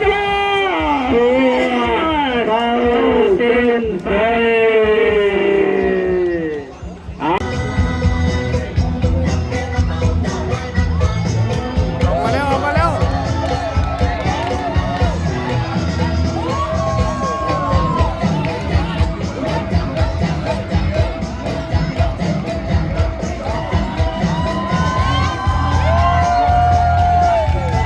ກິລາ ເຂົ້າເສັ້ນໄປ. ອອກມາແລ້ວ ອອກມາແລ້ວ. ເ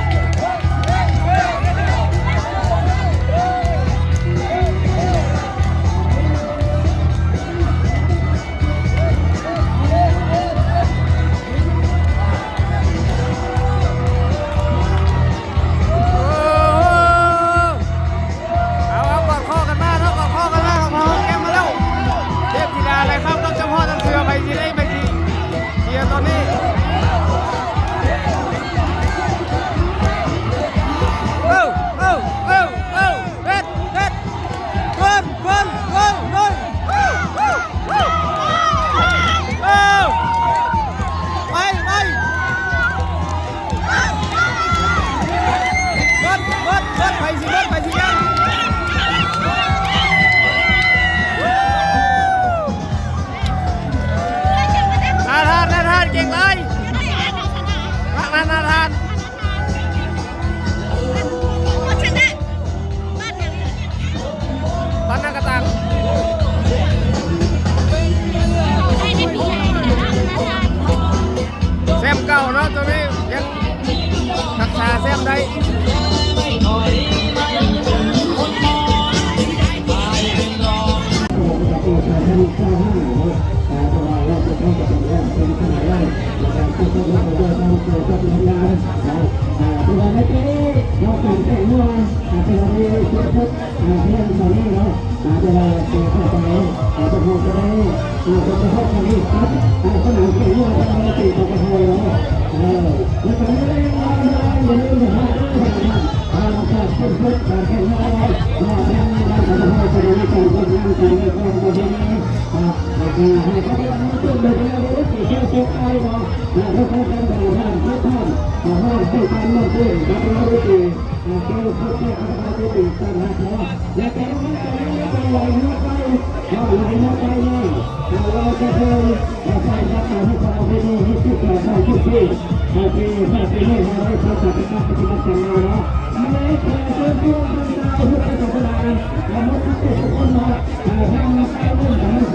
ເປັນຊາວຫ້າເນາະ ອ່າ ເພາະວ່າລາວຈະເຂົ້າກັບໂຮງແຮມເປັນຂະໜາດໃຫຍ່ ແລ້ວກໍເຈົ້າຂອງເຮົາກໍເຈົ້ານຳເຂົ້າກັບໂຮງແຮມເນາະ ອ່າ ເພາະວ່າໃນປີນີ້ເນາະ ການແຂ່ງງົວ ອ່າ ເປັນອັນທີ່ສຸດ ອ່າ ພຽງເທົ່ານີ້ເນາະ ອ່າ ແຕ່ວ່າຕໍ່ໄປ ອ່າ ພວກເຮົາຈະໄດ້ ອ່າ ຈະໄດ້ພົບກັນອີກກັບ ອ່າ ສະໜາມແຂ່ງງົວທາງເວທີຂອງພວກເຮົາເນາະ ເອີ ແລ້ວກໍມີແຮງງານ ຢ່າລືມນະ ອ່າ ການຝຶກຝົນການແຂ່ງຂັນ ແລະ ທາງດ້ານການເງິນການທອງ ການເງິນການທອງ ປະເພນີ ອ່າ ໃຫ້ເຂົາໄດ້ເອົາເປັນແບບຢ່າງທີ່ເຈົ້າເຈົ້າໄປເນາະ ແລະ ເພື່ອການບາງທ່ານ ເພື່ອທ່ານ ອ່າ ເຮົາໄດ້ການນຳເປັນ ແບບຢ່າງທີ່ ອ່າ ເຈົ້າເຈົ້າໄປ ເອົາໄປເປັນສາທາລະນະ ແລະ ການນຳເປັນ ການໄຫຼເຮືອໄປ ເຮົາໄຫຼເຮືອໄປແລ້ວ ເຮົາຈະໄດ້ ເຮົາຈະໄດ້ຮັບການຮັກສາປະເພນີ ເຮັດການໃຊ້ຊື່ ເຮົາເປັນ ເຮົາເປັນ ເຮົາໄດ້ ເຮົາຈະໄດ້ປະຕິບັດກັນມາເນາະ ແລະ ຂໍເຊີນຊວນບັນດາຜູ້ໃດກໍໄດ້ ອ່າ ໝົດທຸກຄົນເນາະ ອ່າ ທາງຝ່າຍໜຶ່ງກໍມີ